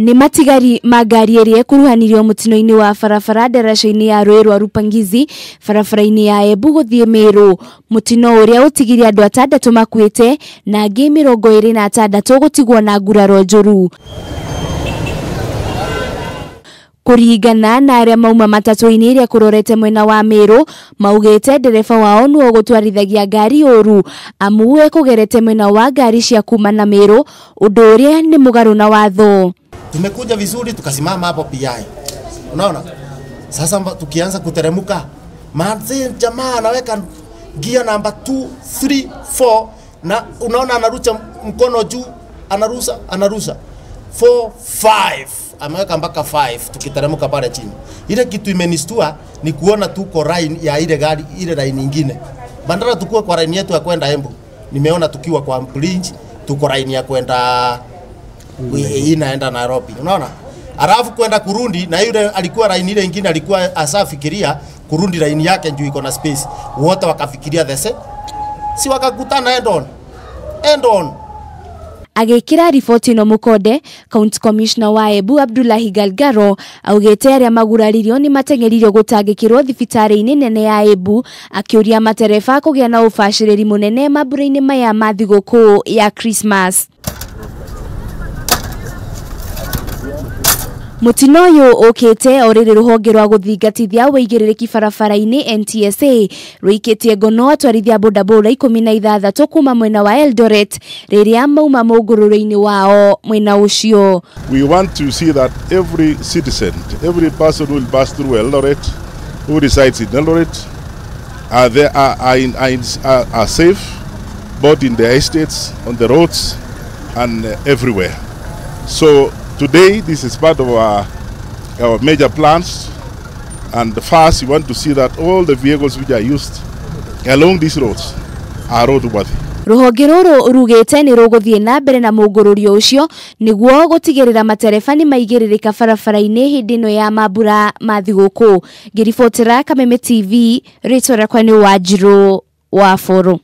Nĩ matigari ma ngari ĩrĩa ĩkuruhanirio mũtino-inĩ wa barabara ndaraca-inĩ ya rũĩ rwa Rupangizi barabara-inĩ ya Embu gũthiĩ Meru. Mũtino ũrĩa ũtigire andũ atandatũ makuĩte na angĩ 26 gũtigwo na nguraro njũru. Kũringana na arĩa mauma matatũ-inĩ ĩrĩa kũrorete mwena wa Meru, maugĩte ndereba wao nĩwe ũgũtwarithagia ngari ũru amu ekũgerete mwena wa ngari cia kuma na Meru, ũndũ ũrĩa nĩ mũgarũ na watho. Tumekuja vizuri tukasimama hapo PI. Unaona? Sasa tukianza kuteremuka, manze jamaa anaweka gia namba 2 3 4 na unaona anarusha mkono juu, anarusha 4 5. Ameweka mpaka 5 tukiteremuka pale chini. Ile kitu imenistua ni kuona tuko line ya ile gari, ile line nyingine. Bandara tukua kwa line yetu ya kwenda Embu. Nimeona tukiwa kwa bridge, tuko line ya kwenda inaenda Nairobi. Unaona? Alafu kwenda Kurundi na yule alikuwa line ile nyingine alikuwa asafikiria Kurundi line yake juu iko na space. Wote wakafikiria the same. Si wakakutana end on. End on. Agĩkĩra riboti ĩno mũkonde, County Commissioner wa Embu Abdullahi Galgaro augĩte arĩa maguraririo nĩ mateng'eririo gũtangĩkĩrwo thibitarĩ-inĩ nene ya Embu, akĩũria matereba kũgĩa na ũbacĩrĩri mũnene mambura-inĩ maya ma thigũkũ ya Christmas. Mũtino ũyũ ũkĩte o rĩrĩ rũhonge rwa gũthingatithia wĩigĩrĩrĩki barabara-inĩ NTSA rũikĩtie ngono atwarithia bodaboda 16 kuma mwena wa Eldoret rĩrĩa mauma mũngũrũro-inĩ wao mwena ũcio. We want to see that every citizen, every person who will pass through Eldoret, who resides in Eldoret, are safe, both in their estates, on the roads, and everywhere. So today, this is part of our major plans, and first we want to see that all the vehicles which are used along these roads are roadworthy. Rũhonge rũrũ rugĩte nĩ rũgũthiĩ na mbere na mũngũrũrio ũcio nĩguo gũtigĩrĩra matereba nĩ maigĩrĩrĩka barabara-inĩ hĩndĩ ĩno ya mambura ma thigũkũ. Ngĩribotera Kameme TV, rĩtwa rĩakwa nĩ Wanjirũ wa Bũrũ.